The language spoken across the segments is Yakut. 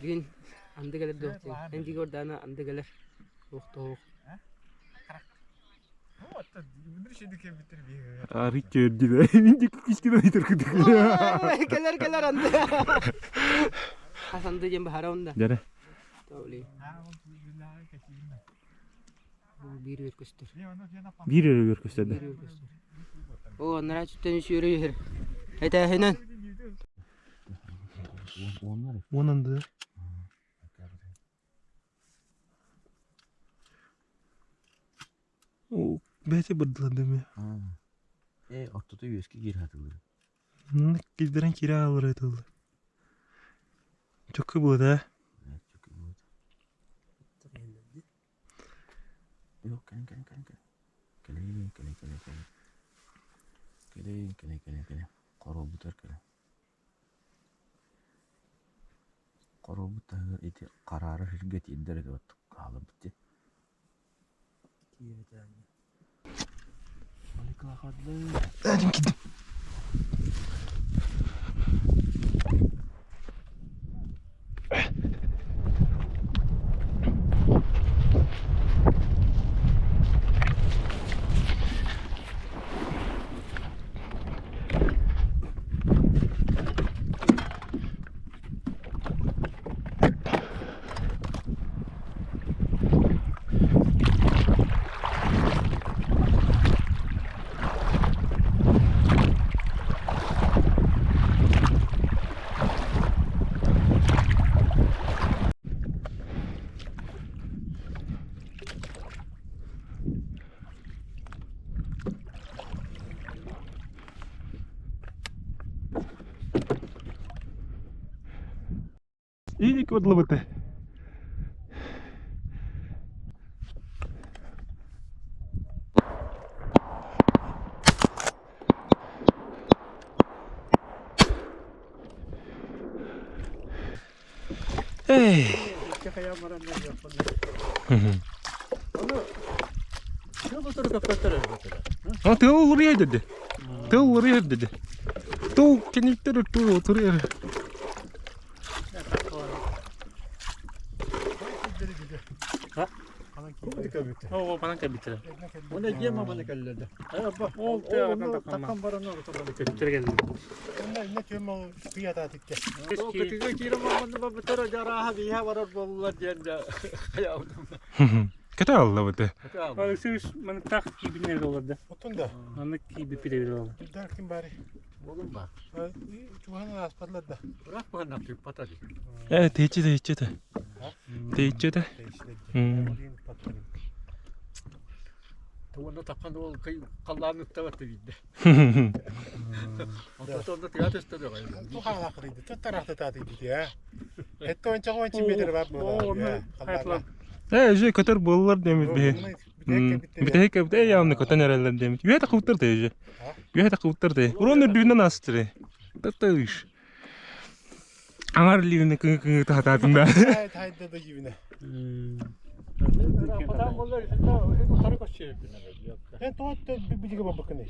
Билигин анды кэлэр дуо? Эн диги ордаана анды кэлэр. Туох Арыйча өрдүлэ. Мин дик кичкинэ ыйтыр кытык. Кэлэр кэлэр анды. Хас анды диэн баһара онда. Дәрэ. Толи. Биир үөр көстөр. Биир үөр көстөр да. Биир үөр көстөр. О, анараа үстэн үс үөрү үһэр. Этээһинэн. Уон анды. Бэйэтэ бырдылар эмиэ. Ээ, ортото үөскэ киирэ сатыыллар. Киирдэрэн киирэ хааллар этэллэр. Чөккө буолуо ээ. Чөккө буолуо. Yok, кэлин, кэлин, кэлин, кэлин. Кэлин, кэлин, кэлин, кэлин. Кэлин, кэлин, кэлин, кэлин. Хоруолбутар кэлин. Хоруолбут таһыгар ити хараара сиргэ тиэрдэр этэ хааларбыт дии. Иник одлыбыты. Эй. А тыл уларыйа dedi. Тыл уларыйа dedi. Тыл кенеттер тыл oturuyor. Кete алла бу Алексеевич манныктаах киибиннэр олордо. Оттон да. Маннык кииби пилебир олордо. Дар ким бары. Буолун ба. Чугаһынан ааспатылар да. Быраах баһаннах тыыппата дии. Э, тейчи тейчи те. Тейчи те. Уонна таххан ол халлаан ыттабат биирдэ. Онтон онно тыа түстэ дөҕө. Ту хаалаахтыйды, туттараахтытаатыйды дии. Этте онча онча метр бар буолар. Э, уже көтөр буоллар демит биһи. Бүтэһик кэбит э явно көтөн эрэллэр демит. Үөтэ кыбыттар те уже. Үөтэ кыбыттар те. Урон үрдүнэн астыры. Таттыш. Аңар ливне кыңы кыңы тахатаатын да. Хайда да жибине. Мен тоот бижиге бабыкыны.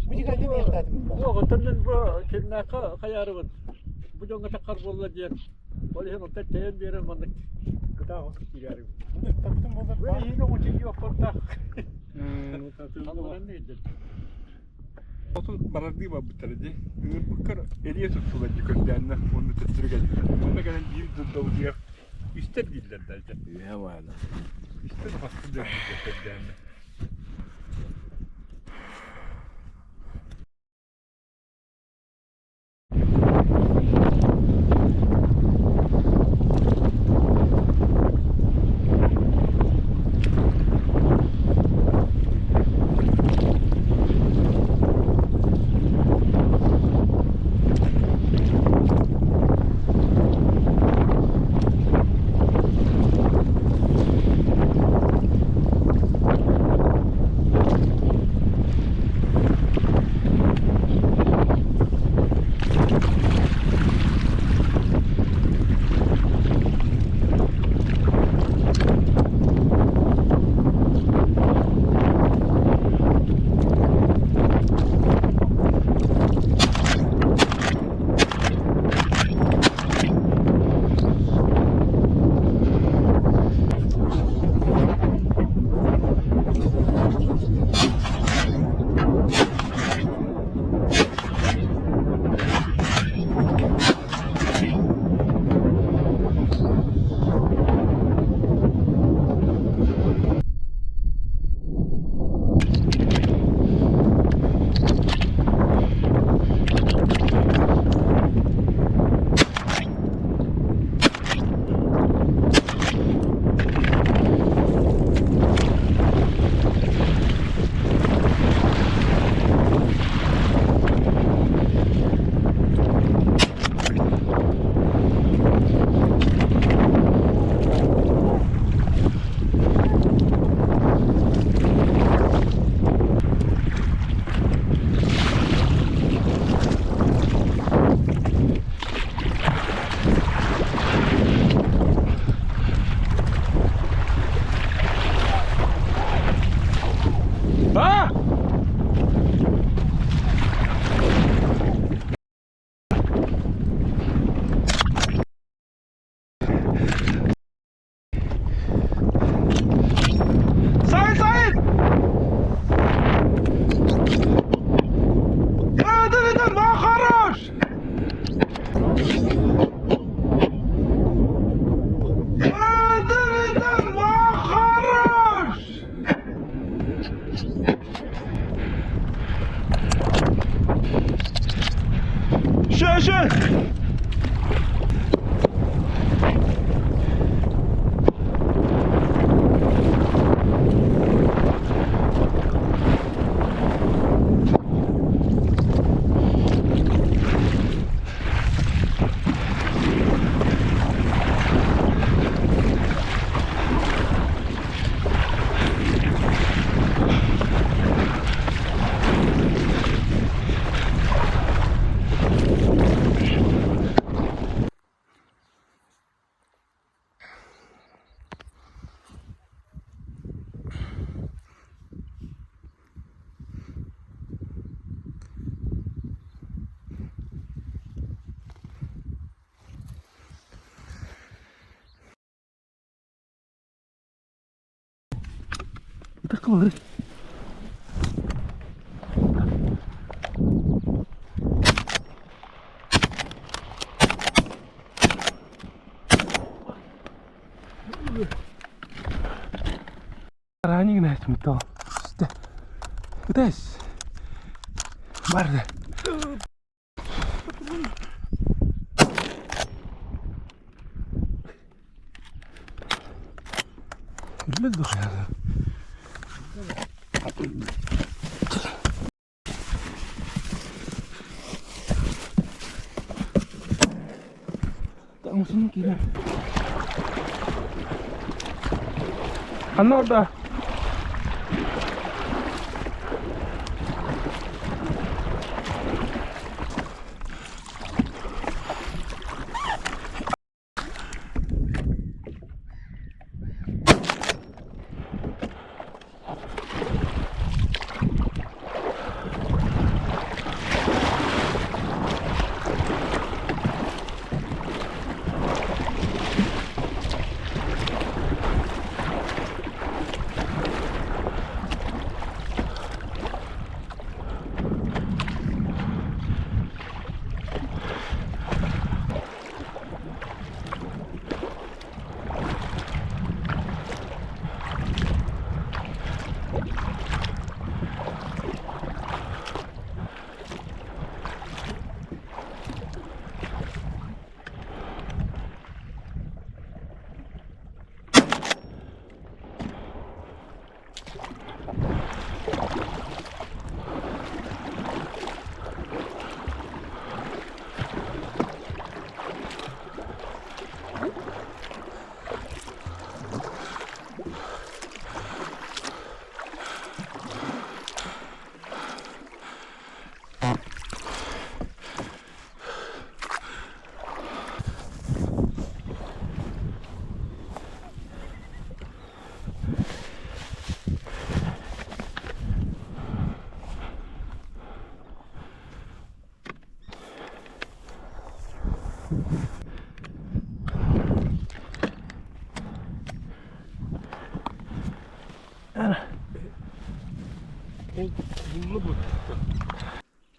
Бижиге дем яктадым. Yok, otanın bu kimnaka kayarı Bu jonga takkar bolla diyen. Ол иһин оттон тэйэн биэрэн маннык кытаах хос киирээри. Табытын болар. Бу иһин оҥочо иоппортаах. Алларан иһин. Отун барардыы барбыттара дии. Ыҥырбыккар элиэ туттулар дии көрдөөннөр уонна төттөрү кэллилэр. Онно кэлэн биир дурдабытыгар үстэр дииллэр да дьэ. Үһэ баана. Үстэр хастыы да дииллэр көрдөөннөр. А! Сайын, сайын! Ытын, ытын, ба, хорош! Ытын, ытын, ба, хорош! Еще, еще! Takılır. Ранее гнать металл. Кудась? Барда. Ханна орда?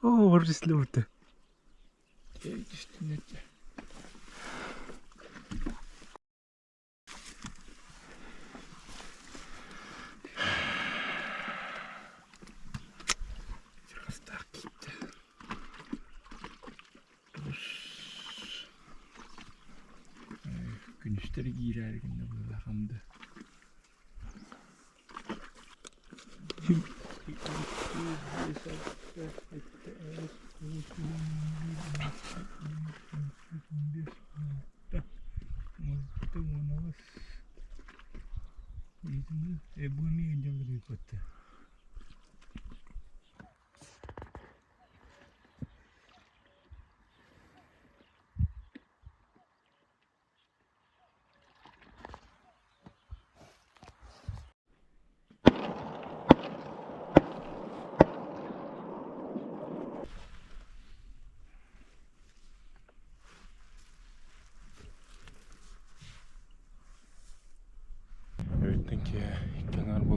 Оо, өрсөлдөө. Күнүстэри киирээри гынна быһыылаах анды.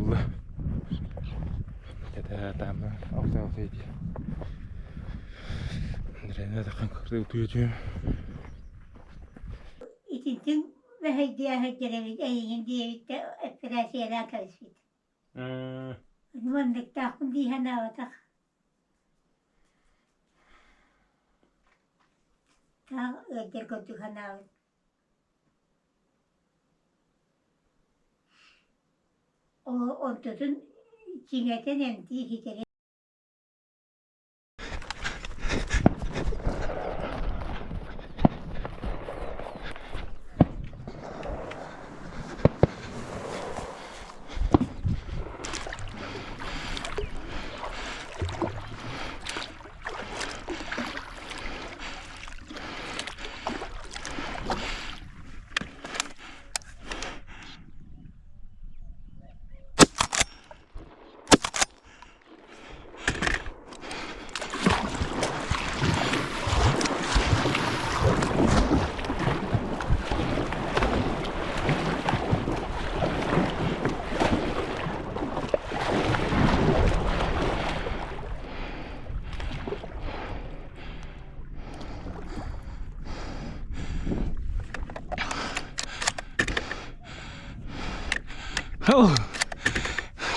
буолла. Тата алта алта дии. Дрэнэ тахан кырды утуйа түһүм. Итинтин мэһэйдиэ сылдьар эбит эйигин диэбиттэ эппэрээссийэлээн кэбиспит. Манныктаахпын дии санаабатах. Таах ыалдьар курдук санаабыт. Онтутун чиҥэтэн эмтии ситэрэ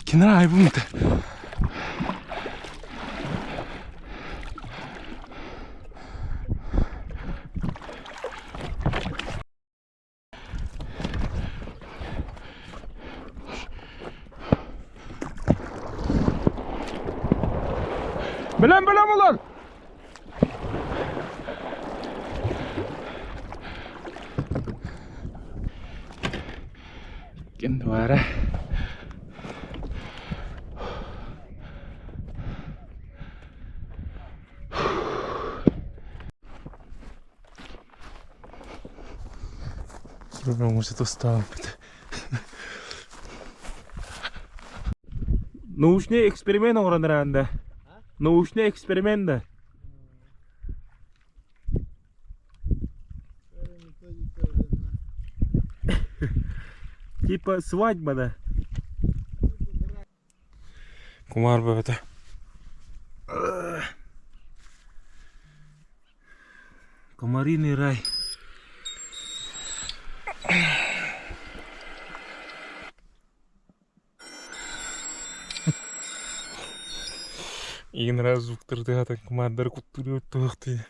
Кинера айбымыт. Бэлэм бэлэм олор! Ким баара? Может устаабыт. Научный эксперимент оҥорон эрэ Научный эксперимент да. Типа свадьба да. Кумаар бөҕөтө. Комариный рай. Игин раз звуктардыгатын кумаардары куттуруйут туһахтыы.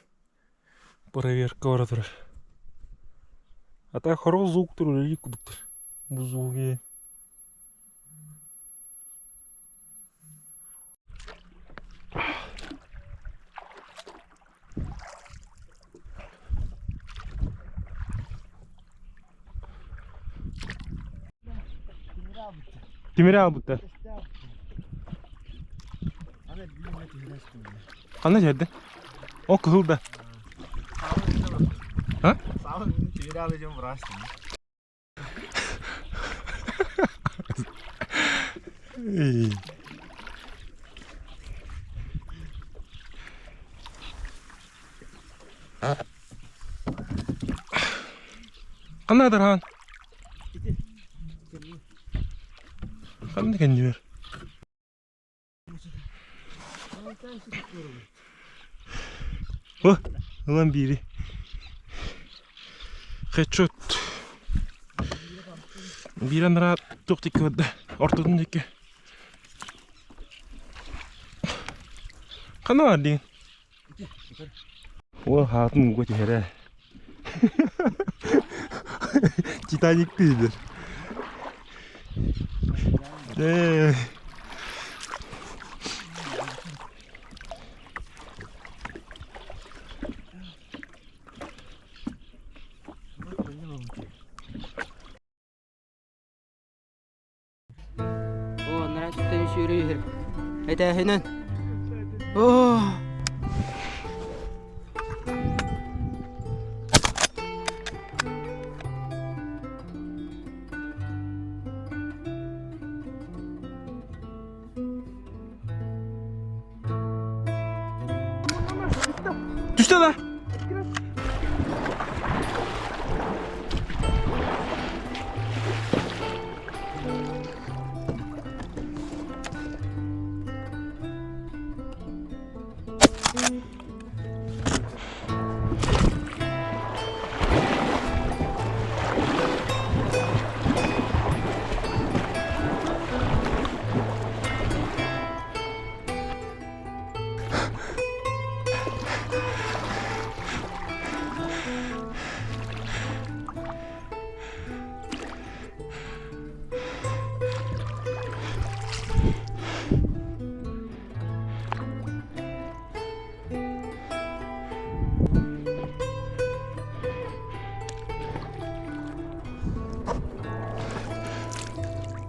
Проверка бара турар. А так хорох звуктар үлэлии кудуктар. Бу звуги. Тимири аалбыттар. Ханна түһэрдэ? О, кыһыл да. А? Тимири алыдьым бырастым. Ханна дархан? Ханна кэннибэр? О, ылан биири. Хедшот. Биир анараа туох диэки барда? Ортотун диэки. Ханна бар диин? О, хаатын ууга түһэрэ. Титаник дииллэр. Ээ. Оо, анараа түптэн сүүрэ түһэр. Этээһинэн. Оо! Түстэ да?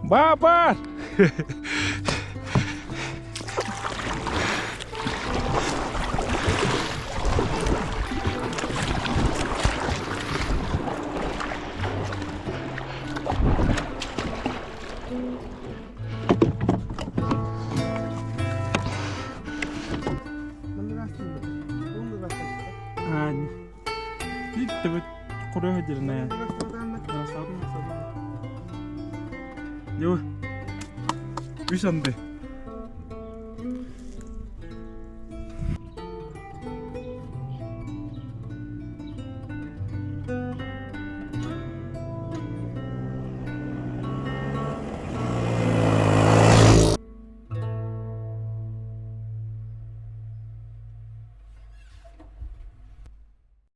Баабаар! Үс анды.